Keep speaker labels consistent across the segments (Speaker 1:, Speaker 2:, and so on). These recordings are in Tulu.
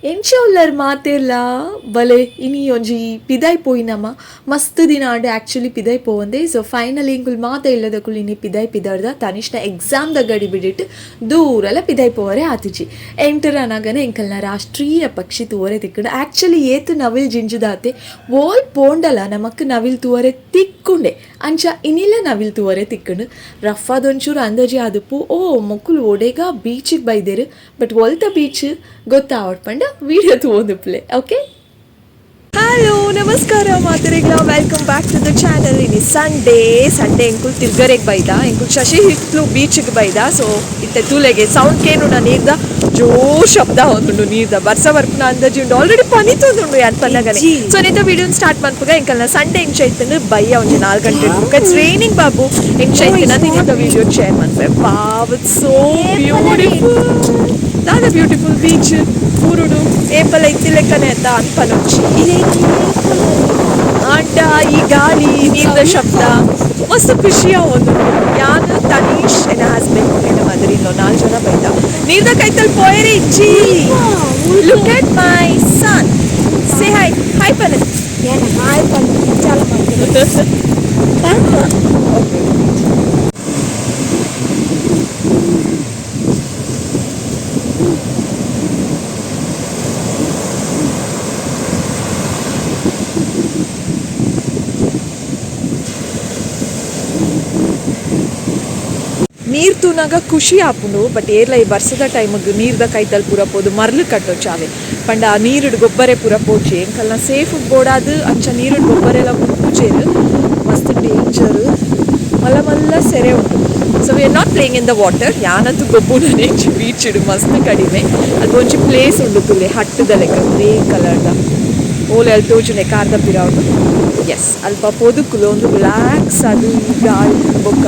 Speaker 1: ಎಂಚ ಉಲ್ಲರ್ ಮಾತೆರ್ಲ ಬಲೆ ಇನಿ ಒಂಜಿ ಪಿದಾಯ್ ಪೋಯಿನಮ ಮಸ್ತ್ ದಿನ ಆಂಡ್ ಆಕ್ಚುಲಿ ಪಿದಾಯ್ ಪೋವಂದೆ. ಸೊ ಫೈನಲಿ ಎಂಕುಲು ಮಾತ ಇಲ್ಲದಕುಲು ಇನಿ ಪಿದಾಯ್ ಪಿದಾಡ್ದ ತನಿಷ್ನ ಎಕ್ಸಾಮ್ ದ ಗಡಿ ಬಿಡಿಟ್ ದೂರಲ ಪಿದಾಯ್ ಪೋವರೆ ಆತಿಜಿ. ಎಂಟರ್ ಅನಾಗನೆ ಎಂಕಲ್ನ ರಾಷ್ಟ್ರೀಯ ಪಕ್ಷಿ ತೂವರೆ ತಿಕ್ಕುಂಡು. ಆಕ್ಚುಲಿ ಏತ್ ನವಿಲ್ ಜಿಂಜುದಾತೆ ಓಲ್ ಪೋಂಡಲ ನಮಕ್ ನವಿಲ್ ತೂವರೆ ತಿಕ್ಕುಂಡೆ, ಅಂಚ ಇನಿಲ ನವಿಲ್ ತೂವರೆ ತಿಕ್ಕುಂಡು. ರಫಾದೊಂಚೂರು ಅಂದಾಜಿ ಆದುಪ್ಪು ಓ ಮೊಕುಲು ಒಡೆಗ ಬೀಚಿಗೆ ಬೈದೇರು, ಬಟ್ ಒಲ್ತ ಬೀಚ್ ಗೊತ್ತಾವಡ್ ಪಂಡ ವಿಡಿಯೋ ತೂವೊಂದುಪ್ಪುಲೆ. ಓಕೆ, ಹಲೋ ನಮಸ್ಕಾರ ಮಾತೆರೆಗ್ಲ, welcome back to the channel. ಇನಿ ಸಂಡೇ, ಸಂಡೇ ಎಂಕುಲು ತಿರ್ಗರೆಗ್ ಬೈದ, ಎಂಕುಲು ಶಶಿ ಹಿತ್ಲು ಬೀಚ್ಗೆ ಬೈದ. ಸೊ ಇತ್ತೆ ತೂಲೆಗೆ ಸೌಂಡ್ ಕೇನುನ ನೀರ್ದ ಜೋರ್ ಶಬ್ದ ಒಂದುಂಡು, ನೀರ್ದ ಬರ್ಸ ಬರ್ಪುನ ಅಂದಾಜಿ ಉಂಡು, ಆಲ್ರೆಡಿ ಪನಿ ತೋಂದುಂಡು ಯಾನ್ ಪನ್ನಗನೆ. ಸೊ ನಿತ ವಿಡಿಯೋ ಸ್ಟಾರ್ಟ್ ಮನ್ಪುಗ. ಎಂಕಲ್ನ ಸಂಡೇ ಎಂಚ ಇತ್ತಂದು ಬಯ್ಯ ಒಂಜಿ 4 ಗಂಟೆ, it's raining Babu, ಎಂಚ ಇತ್ತಿನ ನಿತ ವಿಡಿಯೋ ಶೇರ್ ಮನ್ಪೆ. ವಾವ್, it's so beautiful, ದಾದ ಬ್ಯೂಟಿಫುಲ್ ಬೀಚ್ ಊರುಡು ಏಪಲ ಇತ್ತಿಲೆಕ್ಕನೆ ಅತ್ತ ಅನ್ಪನೊಚ್ಚಿ. ಆಂಡ ಈ ಗಾಳಿ ನೀರ್ದ ಶಬ್ದ ಮಸ್ತ್ ಖುಷಿಯ ಒಂದು. ಯಾನ್ ತನೀಶ್ ಎನ್ನ ಹಸ್ಬೆಂಡ್ ಎನ್ನ ಮದರ್ ಇಲ್ಲೋ 4 ಜನ ಬೈದ ನೀರ್ದ ಕೈತಲ್ ಪೋಯರೆ ಇಜ್ಜಿ. Look at my son, say hi hi ಪನ.
Speaker 2: ಹಾಯ್ ಚಾಲು ಮಾಡ್ತೀನಿ.
Speaker 1: ನೀರ್ ತೂನಾಗ ಖುಷಿ ಆಪುಂಡು, ಬಟ್ ಏರ್ಲ ಈ ಬರ್ಸದ ಟೈಮಿಗೆ ನೀರ್ದ ಕೈತಲ್ ಪೂರ ಪೋದು ಮರ್ಲು ಕಟ್ಟೋ ಚಾವೆ ಪಂಡ ಆ ನೀರುಡ್ ಗೊಬ್ಬರೆ ಪೂರ ಪೋಚಿ ಎಂಕಲ್ನ ಸೇಫ್ ಬೋಡಾದ್ ಅಂಚ ನೀರುಡ್ ಗೊಬ್ಬರೆಲ್ಲ ಪೂಜೆರು ಮಸ್ತ್ ಡೇಂಜರ್, ಮಲ್ಲ ಮಲ್ಲ ಸೆರೆ ಉಂಟು. So we are not playing in the water. ಯಾನಂತೂ ಗೊಬ್ಬುನನೆ ಬೀಚ್ ಇಡು ಮಸ್ತ್ ಕಡಿಮೆ. ಅಲ್ಪ ಒಂಜಿ ಪ್ಲೇಸ್ ಉಂಡು ತುಲೆ ಹಟ್ಟದ ಲೆಕ್ಕ ಗ್ರೇ ಕಲರ್ದ ಓಲೆ ಅಲ್ಲಿ ತೋಜುನೆ ಕಾರ್ದ ಪಿರವುಡು. ಎಸ್, ಅಲ್ಪ ಪೋದುಕುಲು ಒಂದು ರಿಲ್ಯಾಕ್ಸ್ ಅದು ಈ ಗಾಳಿ ಬೊಕ್ಕ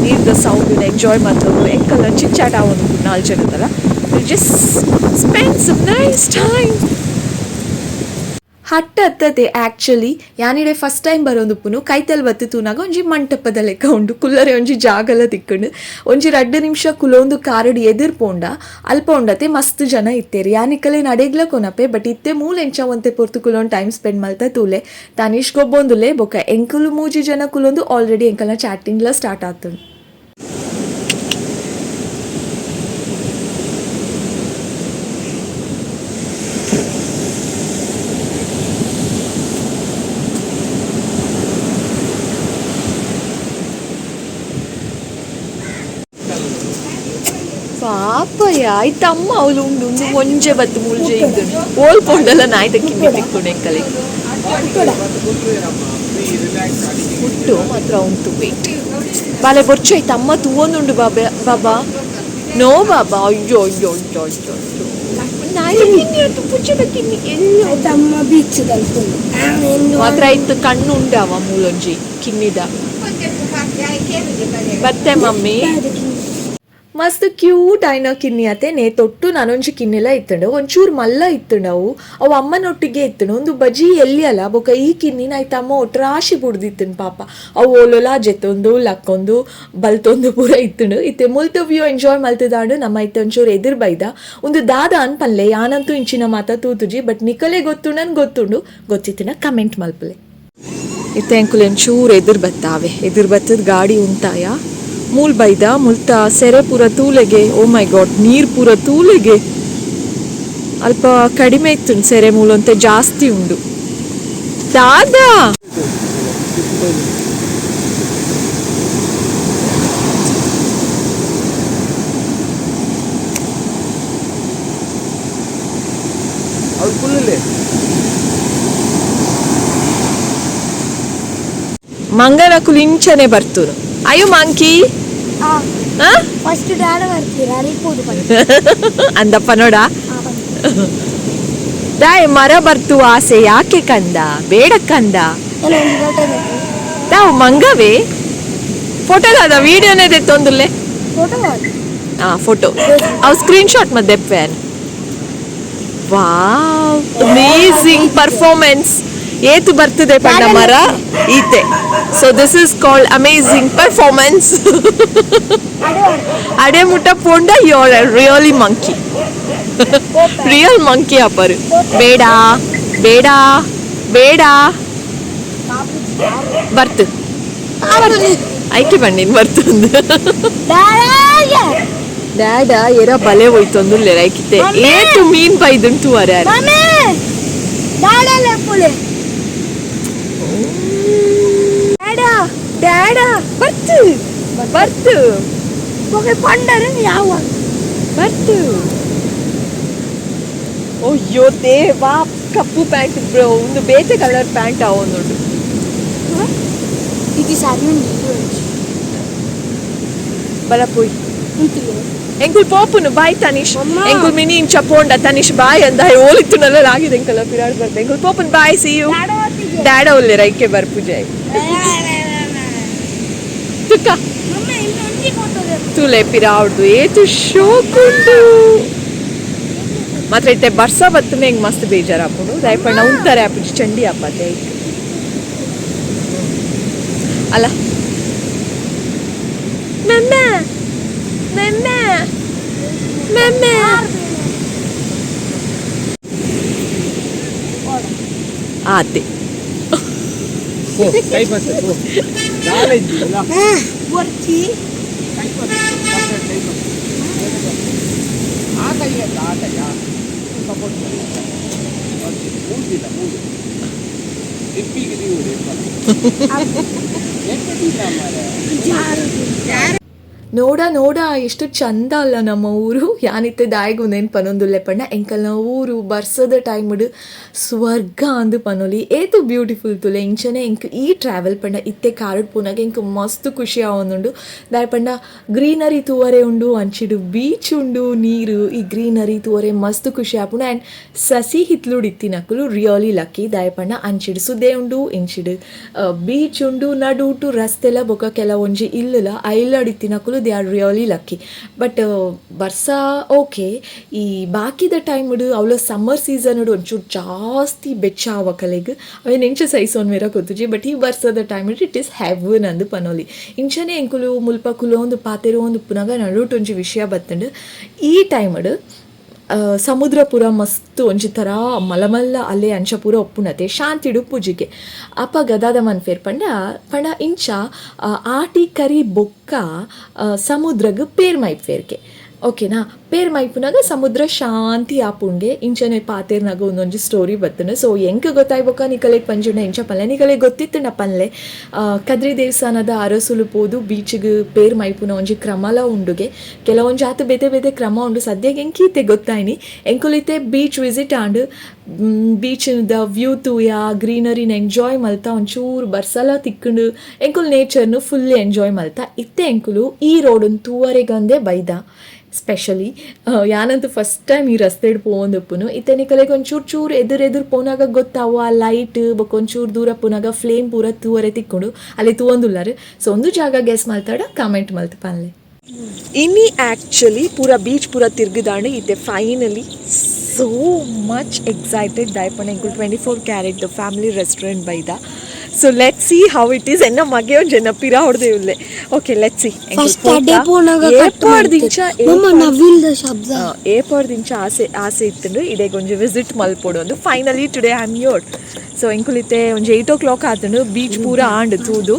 Speaker 1: ನೀರ್ದ ಸೌಂಡ್ ಎಂಜಾಯ್ ಮಲ್ತೊಂದು ಎಂಕಲ್ನ ಚಿಟ್ ಚಾಟ್ ಆವೊಂದು 4 ಜನದಲ್ಲ just spend some nice time. ಹಟ್ಟ ಹತ್ತತೆ ಆ್ಯಕ್ಚುಲಿ ಯಾನಿಡೆ ಫಸ್ಟ್ ಟೈಮ್ ಬರೋದುಪ್ಪುನು ಕೈತಲ್ ಬತ್ತು ತೂನಾಗ ಒಂಜಿ ಮಂಟಪದ ಲೆಕ್ಕ ಉಂಡು, ಕುಲ್ಲರೆ ಒಂಜಿ ಜಾಗಲ ತಿಕ್ಕುಂಡು. ಒಂಜಿ 2 ನಿಮಿಷ ಕುಲೊಂದು ಕಾರಡ್ ಎದುರು ಪೋಂಡ ಅಲ್ಪ ಉಂಡತೆ ಮಸ್ತ್ ಜನ ಇತ್ತೇರು. ಯಾನಿಕಲೆ ನಡೆಗ್ಲ ಕೊನಪೆ, ಬಟ್ ಇತ್ತೆ ಮೂಲೆಂಚ ಒಂತೆ ಪೊರ್ತು ಕುಲೊಂದು ಟೈಮ್ ಸ್ಪೆಂಡ್ ಮಲ್ತ ತೂಲೆ. ತನಿಷ್ ಗೊಬ್ಬೊಂದುಲೆ ಬೊಕ ಎಂಕುಲು 3 ಜನ ಕುಲೊಂದು ಆಲ್ರೆಡಿ ಎಂಕಲ್ನ ಚಾಟಿಂಗ್ಲ ಸ್ಟಾರ್ಟ್ ಆತುಂಡು. ಪಾಪಯ್ಯ ಆಯ್ತಮ್ಮ ಅವಳು ಉಂಡು ಉಂಡು ಒಂಜೆ ಬತ್ತು ಮುಲ್ಜೆ ಇದ್ದು ಓಲ್ ಪೋಂಡಲ ನಾಯ್ತ ಕಿನ್ನಿ ತಿಕ್ಕೊಂಡು ಎಂಕಲೆ ಹುಟ್ಟು ಮಾತ್ರ ಉಂಟು. ವೇಟ್ ಬಾಲೆ ಬೊರ್ಚು ಆಯ್ತು ಅಮ್ಮ ತೂವೊಂದುಂಡು ಬಾಬಾ ಬಾಬಾ ನೋ ಬಾಬಾ ಅಯ್ಯೋ ಅಯ್ಯೋ ಅಯ್ಯೋ ಅಯ್ಯೋ ಅಯ್ಯೋ ನಾಯಿ ಕಿನ್ನಿ ಆಯ್ತು ಪುಚ್ಚದ ಕಿನ್ನಿ ಎಲ್ಲ
Speaker 2: ತಮ್ಮ ಬೀಚ್
Speaker 1: ಮಾತ್ರ ಆಯ್ತು ಕಣ್ಣು ಉಂಡವ ಮೂಲೊಂಜಿ ಕಿನ್ನಿದ ಬತ್ತೆ ಮಮ್ಮಿ. ಮಸ್ತ್ ಕ್ಯೂಟ್ ಆಯ್ನ ಕಿನ್ನಿ ಅತೆ ನೇ ತೊಟ್ಟು ನಾನೊಂಜಿ ಕಿನ್ನಿಲ ಇತ್ತಂಡು, ಒಂಚೂರು ಮಲ್ಲ ಇತ್ತಂಡು. ಅವು ಅವು ಅಮ್ಮನೊಟ್ಟಿಗೆ ಇತ್ತಂಡು ಒಂದು ಬಜಿ ಎಲ್ಲಿ ಅಲ್ಲ ಬೊಕ ಈ ಕಿನ್ನಿನ ಆಯ್ತು ಅಮ್ಮ ಒಟ್ಟು ರಾಶಿ ಬುಡ್ದಿತ್ತಂಡು ಪಾಪ. ಅವು ಓಲೊಲ ಜೆತ್ತೊಂದು ಲಕ್ಕೊಂದು ಬಲ್ತೊಂದು ಪೂರ ಇತ್ತಂಡು. ಇತ್ತೆ ಮುಲ್ತ ವ್ಯೂ ಎಂಜಾಯ್ ಮಲ್ತದಾಂಡು. ನಮ್ಮ ಇತ್ತೆ ಒಂಚೂರು ಎದುರು ಬೈದ ಒಂದು ದಾದ ಅನ್ಪನ್ಲೆ ಯಾನಂತೂ ಇಂಚಿನ ಮಾತ ತೂತುಜಿ, ಬಟ್ ನಿಕಲೆ ಗೊತ್ತು ನನ್ ಗೊತ್ತುಂಡು, ಗೊತ್ತಿತ್ತಿನ ಕಮೆಂಟ್ ಮಲ್ಪಲೆ. ಇತ್ತೆ ಎಂಕುಲು ಒಂಚೂರು ಎದುರು ಬತ್ತಾವೆ, ಎದುರು ಬತ್ತದ ಗಾಡಿ ಉಂಟಾಯ ಮೂಲ್ ಬೈದ ಮುಲ್ತ ಸೆರೆ ಪೂರ ತೂಲೆಗೆ. ಓ ಮೈ ಗಾಡ್, ನೀರ್ ಪೂರ ತೂಲೆಗೆ. ಅಲ್ಪ ಕಡಿಮೆ ಇತ್ತು ಸೆರೆ ಮೂಲಂತೆ ಜಾಸ್ತಿ ಉಂಡು. ದಾದಾ ಮಂಗನಕುಲು ಇಂಚನೆ ಬರ್ತುನು. ಅಯ್ಯೋ ಮಂಕಿ
Speaker 2: ಫಸ್ಟ್ ಡ್ಯಾಡ ಬರ್ತೀರಾ ಅರಿಪೋದು
Speaker 1: ಅಂದಪ್ಪ ನೋಡ ದಾಯ್ ಮರ ಬರ್ತು ಆಸೆ ಯಾಕೆ ಕಂದ ಬೇಡ ಕಂದ. ತಾವು ಮಂಗವೇ ಫೋಟೋದಾದ ವಿಡಿಯೋನೇ ತೊಂದುಲ್ಲೆ ಹಾ ಫೋಟೋ ಅವು ಸ್ಕ್ರೀನ್ ಶಾಟ್ ಮಧ್ಯೆ ಫ್ಯಾನ್. ವಾವ್ ಅಮೇಸಿಂಗ್ ಪರ್ಫಾರ್ಮೆನ್ಸ್ ಏತು ಬರ್ತದೆ ಪಂಡ ಮರ ಈತೆ. So this is called amazing performance. ಅಡೆ ಮುಟ್ಟ ಪೋಂಡ you are really monkey. Real monkey ಅಪ್ಪರು. ಬೇಡ ಬೇಡ ಬೇಡ, ಬರ್ತು ಐಕೆ ಬಣ್ಣಿನ ಬರ್ತಂದು. ಡ್ಯಾಡ ಏರ ಬಲೆ ಹೋಯ್ತೊಂದು ಐಕಿತ್ತೆ ಏಟು ಮೀನ್ ಬೈದುಂಟು ಅರೆ. ಡ್ಯಾಡ ಬರ್ತು ಬರ್ತು
Speaker 2: ಯಾವ
Speaker 1: ಬರ್ತು. ಅಯ್ಯೋ ದೇವಾ, ಕಪ್ಪು ಪ್ಯಾಂಟ್ ಬ್ರೋ, ಒಂದು ಬೇತೆ ಕಲರ್ ಪ್ಯಾಂಟ್ ಅವನುಂಡು.
Speaker 2: ఇది సరి.
Speaker 1: ಬಲ ಪೋಯ್. ಎಂಕುಲ್ ಪೋಪುನು, ಬಾಯ್ ತನಿಷ್. ಎಂಕುಲ್ ಮಿನಿ ಇಂಚ ಪೋಂಡ ತನಿಷ್ ಬಾಯ್ ಅಂದ ಓಲಿತ್ತುನಲ್ಲ ಆಗಿದೆ. ಎಂಕಲ್ಲ ಪಿರಾಡ್ ಬರ್ತೆ. ಎಂಕುಲ್ ಪೋಪುನು, ಬಾಯ್, C you. ಡ್ಯಾಡ ಒಲ್ಲೆ ರೈಕೆ ಬರ್ಪುಜಾಯ್ ತುಕ್ಕ ತುಲೆ ಪಿರಾವ್ದು ಏತು ಶೋಕುಂಡು ಮಾತ್ರ. ಇತ್ತೆ ಬರ್ಸ ಬತ್ತನೆ ಹೆಂಗ್ ಮಸ್ತ್ ಬೇಜಾರಾಪುಂಡು. ದಾಯಪಣ್ಣ ಉಂತಾರೆ ಆಪುಜಿ, ಚಂಡಿ ಆಪತೆ ಅಲ್ಲ. ಮೆಮ್ಮೆ ಮೆಮ್ಮೆ ಮೆಮ್ಮೆ ಆತೆ.
Speaker 3: ಕೈ ಬರ್ತದೆ ನಾಲೆಜ್ ಇಲ್ಲ.
Speaker 2: ಬರ್ತಿ.
Speaker 3: ಕೈ ಬರ್ತದೆ, ಕೈ ಬರ್ತದೆ. ಆ ಕೈ ಅಲ್ಲ, ಆ ಕೈ ಸಪೋರ್ಟ್ ಮಾಡಿ. ಮೂಗಿಲ್ಲ, ಮೂಗು ತಿಪ್ಪಿಗೆ ದಿವ್ದು ಎಪ್ಪತ್ತಿಲ್ಲ ಮಾರ್ರೆ.
Speaker 1: ನೋಡ ನೋಡ, ಎಷ್ಟು ಚಂದ ಅಲ್ಲ ನಮ್ಮ ಊರು? ಯಾನಿತ್ತೆ ದಾಯಿಗು ನೆನ್ ಪನೊಂದುಲ್ಲೆ ಪಂಡ, ಎಂಕಲ್ನ ಊರು ಬರ್ಸದ ಟೈಮ್ಡ್ ಸ್ವರ್ಗ ಅಂದು ಪನೊಲಿ. ಏತು ಬ್ಯೂಟಿಫುಲ್ ತುಲೆ. ಇಂಚನೆ ಎಂಕ್ ಈ ಟ್ರಾವೆಲ್ ಪಂಡ ಇತ್ತೆ ಕಾರಡ್ ಪೂನಾಗ ಎಂಕ್ ಮಸ್ತ್ ಖುಷಿ ಆವೊಂದುಂಡು. ದಾಯ ಪಂಡ ಗ್ರೀನರಿ ತೂವರೆ ಉಂಡು, ಅಂಚಿಡು ಬೀಚ್ ಉಂಡು, ನೀರು, ಈ ಗ್ರೀನರಿ ತೂವರೆ ಮಸ್ತ್ ಖುಷಿ ಆಪುಂಡು. ಆ್ಯಂಡ್ ಸಸಿ ಹಿತ್ಲುಡು ಇತ್ತಿನಕುಲು ರಿಯಲಿ ಲಕ್ಕಿ. ದಾಯ ಪಂಡ ಅಂಚಿಡು ಸುದೆ ಉಂಡು, ಇಂಚಿಡು ಬೀಚ್ ಉಂಡು, ನಡುಟು ರಸ್ತೆಲ ಬೊಕ ಕೆಲವೊಂಜಿ ಇಲ್ಲುಲ. ಐಲಡ್ ಇತ್ತಿನಕುಲು they are really lucky. But ಬರ್ಸ ಓಕೆ, ಈ ಬಾಕಿದ ಟೈಮ್ಡು ಅವಳ ಸಮ್ಮರ್ ಸೀಸನ್ ಒಂಚೂರು ಜಾಸ್ತಿ ಬೆಚ್ಚ ಆವಕಲೆಗ್ ಅವೇನು ಎಂಚ ಸೈಸೋನ್ ಮೇರ ಗೊತ್ತುಜಿ. ಬಟ್ ಈ ಬರ್ಸದ time it is heaven ಅಂದು ಪನೊಲಿ. ಇಂಚನೆ ಎಂಕುಲು ಮುಲ್ಪ ಕುಲೊಂದು ಪಾತೆರೊಂದು ಉಪ್ಪುನಗ ನಡುಟು ಒಂಜಿ ವಿಷಯ ಬತ್ತುಂಡು. ಈ ಟೈಮ್ಡ್ ಸಮುದ್ರ ಪೂರ ಮಸ್ತ್ ಒಂಜಿ ಥರ ಮಲಮಲ್ಲ ಅಲೆ ಅಂಚ ಪೂರ ಒಪ್ಪುನತೆ, ಶಾಂತಿಡು ಪೂಜಿಗೆ. ಅಪಗ ದಾದ ಮನ್ಪೆರ್ ಪಂಡ ಪಂಡ ಇಂಚ ಆಟಿ ಕರಿ ಬೊಕ್ಕ ಸಮುದ್ರಗ್ ಪೇರ್ ಮೈಪೇರ್ಗೆ, ಓಕೆನಾ? ಪೇರ್ ಮೈಪುನಾಗ ಸಮುದ್ರ ಶಾಂತಿ ಆಪುಂಗೆ. ಇಂಚನೆ ಪಾತೇರ್ನಾಗ ಒಂದೊಂಜಿ ಸ್ಟೋರಿ ಬತ್ತುಂಡು. ಸೊ ಎಂಕ್ ಗೊತ್ತಾಯ್ಬೊಕ್ಕ ನಿಕಲೆಗ್ ಪಂಜುಂಡ ಇಂಚ ಪನ್ಲೆ. ನಿಕಲೆಗ್ ಗೊತ್ತಿತ್ತುಂಡ ಪನ್ಲೆ. ಕದ್ರಿ ದೇವಸ್ಥಾನದ ಅರಸುಲು ಪೋದು ಬೀಚಿಗೆ ಪೇರ್ ಮೈಪುನ ಒಂಜಿ ಕ್ರಮಲ ಉಂಡುಗೆ. ಕೆಲವೊಂಜಿ ಆತು ಬೇತೆ ಬೇತೆ ಕ್ರಮ ಉಂಡು. ಸದ್ಯಕ್ಕೆ ಎಂಕ್ ಈತೆ ಗೊತ್ತಾಯ್ನಿ. ಎಂಕುಲಿತೆ beach visit and beach the view ತೂಯ, ಗ್ರೀನರಿನ enjoy ಮಲ್ತ, ಒಂಚೂರು ಬರ್ಸಲ ತಿಕ್ಕಂಡು ಎಂಕುಲು ನೇಚರ್ನು ಫುಲ್ ಎಂಜಾಯ್ ಮಲ್ತ. ಇತ್ತೆ ಎಂಕುಲು ಈ ರೋಡನ್ ತೂವರೆಗಂದೇ ಬೈದ. ಸ್ಪೆಷಲಿ ಯಾನಂತೂ ಫಸ್ಟ್ ಟೈಮ್ ಈ ರಸ್ತೆಡ್ ಪೋವೊಂದುಪ್ಪುನು. ಇತ್ತೆ ನಿಕಲೆಗ್ ಒಂಚೂರು ಚೂರು ಎದುರು ಎದುರು ಪೋನಾಗ ಗೊತ್ತಾವು, ಆ ಲೈಟ್ ಬೊಕ್ಕ ಒಂಚೂರು ದೂರ ಪೋನಾಗ ಫ್ಲೇಮ್ ಪೂರ ತೂವರೆ ತಿಕ್ಕೊಂಡು ಅಲ್ಲಿ ತೂವೊಂದುಲ್ಲಾರು. ಸೊ ಒಂದು ಜಾಗ ಗೆಸ್ ಮಲ್ತಾಡ ಕಾಮೆಂಟ್ ಮಲ್ತ್ ಪನ್ಲೆ. ಇನಿ ಆ್ಯಕ್ಚುಲಿ ಪೂರ ಬೀಚ್ ಪೂರ ತಿರ್ಗಿದಾಂಡು. ಇತ್ತೆ finally so much excited. ದಾಯಪಂಡ ಎಂಕುಲು 24 carat family restaurant ಬೈದ. So let's see how it is. ಎನ್ನ ಮಗೆ ಒಂಜಿ ಎನ್ನ ಪಿರ ಹೊಡೆದೇ ಉಲ್ಲೆ. Okay, let see.
Speaker 2: First ಅಡೆ ಪೋನಾಗ ಕಟ್.
Speaker 1: ದಿಂಚ
Speaker 2: ಮಮ್ಮ, ನವಿಲ್ದ ಶಬ್ದ.
Speaker 1: ಏಪೋರ್ದಿಂಚ ಆಸೆ ಆಸೆ ಇತ್ತಂದ್ರೆ ಇಡೆಗ್ ಒಂಜಿ ವಿಸಿಟ್ ಮಲ್ಪೊಡು ಅಂದು. Finally today I am here. So ಎಂಕುಲಿತ್ತೆ ಒಂಜಿ 8 ಓ ಕ್ಲಾಕ್ ಆತಂಡು. ಬೀಚ್ ಪೂರ ಆಂಡ್ ತೂದು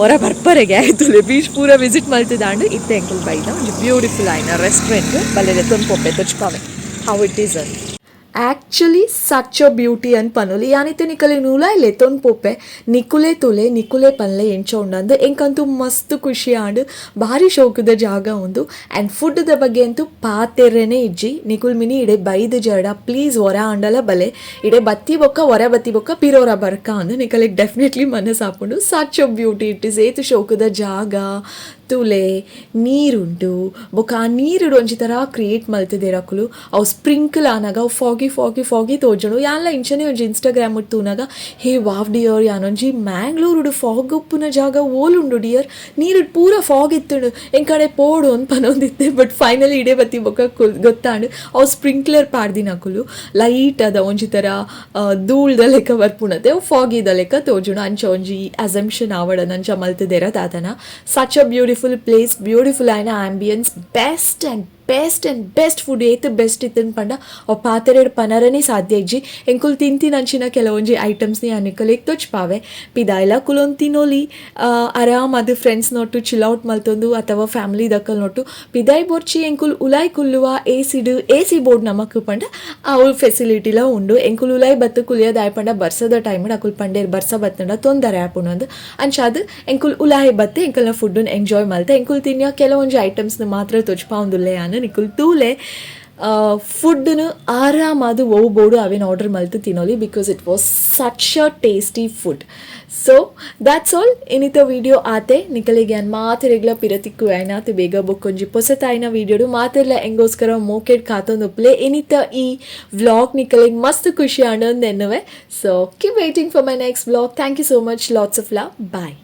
Speaker 1: ಹೊರ ಬರ್ಪರೆಗೆ ಆಯ್ತು. ಬೀಚ್ ಪೂರ ವಿಸಿಟ್ ಮಲ್ತದಾಂಡು. ಇತ್ತೆ ಎಂಕುಲು ಬೈದ ಒಂಜಿ ಬ್ಯೂಟಿಫುಲ್ ಆಯ್ನ ರೆಸ್ಟೋರೆಂಟ್. ಬಲ್ಲೆ ತೊಂಪೊಪ್ಪೆ ತೊಚ್ಪಾವೆ how it is ಅಂತ. Actually such a beauty ಅನ್ ಪನೊಲಿ. ಯಾನಿತ್ತೆ ನಿಕಲೆ ನೂಲ ಲೆತ್ತೊಂದು ಪೋಪೆ, ನಿಕುಲೆ ತುಲೆ, ನಿಕುಲೆ ಪನ್ಲೆ ಎಂಚ ಉಂಡಂದು. ಎಂಕಂತೂ ಮಸ್ತ್ ಖುಷಿ ಆಂಡ್. ಭಾರಿ ಶೋಕದ ಜಾಗ ಉಂದು. ಆ್ಯಂಡ್ ಫುಡ್ದ ಬಗ್ಗೆ ಅಂತೂ ಪಾತೆರೆನೇ ಇಜ್ಜಿ. ನಿಕುಲ್ ಮಿನಿ ಇಡೆ ಬೈದ್ ಜಡ ಪ್ಲೀಸ್ ಹೊರ ಆಂಡಲ ಬಲೆ. ಇಡೆ ಬತ್ತಿ ಬೊಕ್ಕ ಹೊರ ಬತ್ತಿ ಬೊಕ್ಕ ಪಿರೋರ ಬರ್ಕ ಅಂದು ನಿಕಲೆಗ್ ಡೆಫಿನೆಟ್ಲಿ ಮನಸ್ಸು ಆಪುಂಡು. Such a beauty it is. ಏತು ಶೋಕದ ಜಾಗ ತುಲೆ. ನೀರುಂಟು ಬೊಕ್ಕ ಆ ನೀರುಡು ಒಂಜಿ ಥರ ಕ್ರಿಯೇಟ್ ಮಲ್ತುದೆರ್ ಅಕುಲು. ಅವು ಸ್ಪ್ರಿಂಕಲ್ ಆನಗ ಅವು ಫಾಗಿ ಫಾಗಿ ಫಾಗಿ ತೋಜುಂಡು. ಯಾನ್ಲ ಇಂಚನೆ ಒಂಜಿ ಇನ್ಸ್ಟಾಗ್ರಾಮ್ ತೂನಗ, ಹೇ ವಾವ್ ಡಿಯರ್, ಯಾನೊಂಜಿ ಮ್ಯಾಂಗ್ಳೂರುಡು ಫಾಗ್ ಉಪ್ಪುನ ಜಾಗ ಓಲುಂಡು ಡಿಯರ್, ನೀರುಡ್ ಪೂರ ಫಾಗ್ ಇತ್ತುಂಡು, ಎಂಕಡೆ ಪೋಡು ಅಂದ್ ಪನೊಂದಿತ್ತೆ. ಬಟ್ ಫೈನಲಿ ಇಡೆ ಬತ್ತಿ ಬೊಕ್ಕ ಗೊತ್ತಾಂಡು, ಅವು ಸ್ಪ್ರಿಂಕ್ಲರ್ ಪಾಡ್ದಿನ ಅಕುಲು. ಲೈಟ್ ಅದ ಒಂಜಿ ಥರ ಧೂಳ್ದ ಲೆಕ್ಕ ಬರ್ಪುಣತೆ, ಅವು ಫಾಗಿದ ಲೆಕ್ಕ ತೋಜುಂಡು. ಅಂಚ ಒಂಜಿ ಅಸಂಪ್ಷನ್ ಆವಡನ ಅಂಚ ಮಲ್ತುದೆರ ದಾದನ. Such a beautiful place, beautiful ಆಯ್ನ ambience, best and Best and best food. ಏತ್ ಬೆಸ್ಟ್ ಇತ್ತುಂಡು ಪಂಡ ಅವು ಪಾತೆರೆಡ್ ಪನರನೇ ಸಾಧ್ಯ ಇಜ್ಜಿ. ಎಂಕುಲು ತಿಂತಿನಂಚಿನ ಕೆಲವೊಂಜಿ ಐಟಮ್ಸ್ನಿ ನಿಕಲೆಗ್ ತೊಚ್ಪಾವೆ. ಪಿದಾಯ್ಲ ಕುಲೊಂದು ತಿನೊಲಿ ಆರಾಮಾದ್ ಫ್ರೆಂಡ್ಸ್ ನೊಟ್ಟು ಚಿಲ್ ಔಟ್ ಮಲ್ತೊಂದು ಅಥವಾ ಫ್ಯಾಮಿಲಿ ದಕಲ್ ನೊಟ್ಟು. ಪಿದಾಯ್ ಬೊರ್ಚಿ, ಎಂಕುಲು ಉಲಾಯ್ ಕುಲ್ಲುವ ಎಸಿಡ್. ಎಸಿ ಬೋಡು ನಮಕ್ ಪಂಡ ಅವು ಫೆಸಿಲಿಟಿಲ ಉಂಡು. ಎಂಕುಲು ಉಲಾಯ್ ಬತ್ತು ಕುಲಿಯ ದಾಯೆ ಪಂಡ ಬರ್ಸದ ಟೈಮ್ ಅಕುಲು ಪಂಡೇರ್ ಬರ್ಸ ಬತ್ತಂಡ ತೊಂದರೆ ಆಪುಂಡು ಅಂದ್. ಅಂಚಾದ್ ಎಂಕುಲು ಉಲಾಯ್ ಬತ್ತೆ ಎಂಕಲ್ನ ಫುಡ್ನ್ ಎಂಜಾಯ್ ಮಲ್ತೆ. ಎಂಕುಲು ತಿನ್ಯ ಕೆಲವೊಂಜಿ ಐಟಮ್ಸ್ನ ಮಾತ್ರ ತೊಚ್ಪಾವೊಂದುಲ್ಲೆ ಯಾನ್. ನಿಕುಲು ತೂಲೆ. ಫುಡ್ನು ಆರಾಮಾದ್ ಒವು ಬೋಡು ಅವೇನು order ಮಲ್ತು ತಿನೊಲಿ, because it was such a tasty food. So that's all. ಇನಿತ video ಆತೆ. ನಿಕಲೆಗ್ ಯಾನ್ ಮಾತೆರೆಗ್ಲ ಪಿರತಿಕ್ಕು ಆಯ್ನಾತ್ ಬೇಗ ಬೊಕ್ಕೊಂಜಿ ಪೊಸತಾಯಿನ ವೀಡಿಯೋಡು. ಮಾತೆರ್ಲ ಎಂಗೋಸ್ಕರ ಮೋಕೆಡ್ ಕಾತೊಂದುಪ್ಪುಲೆ. ಇನಿತ ಈ ವ್ಲಾಗ್ ನಿಕಲೆಗ್ ಮಸ್ತ್ ಖುಷಿ ಆಂಡ್ ಎನ್ನುವೆ. So keep waiting for my next vlog. Thank you so much. Lots of love. Bye.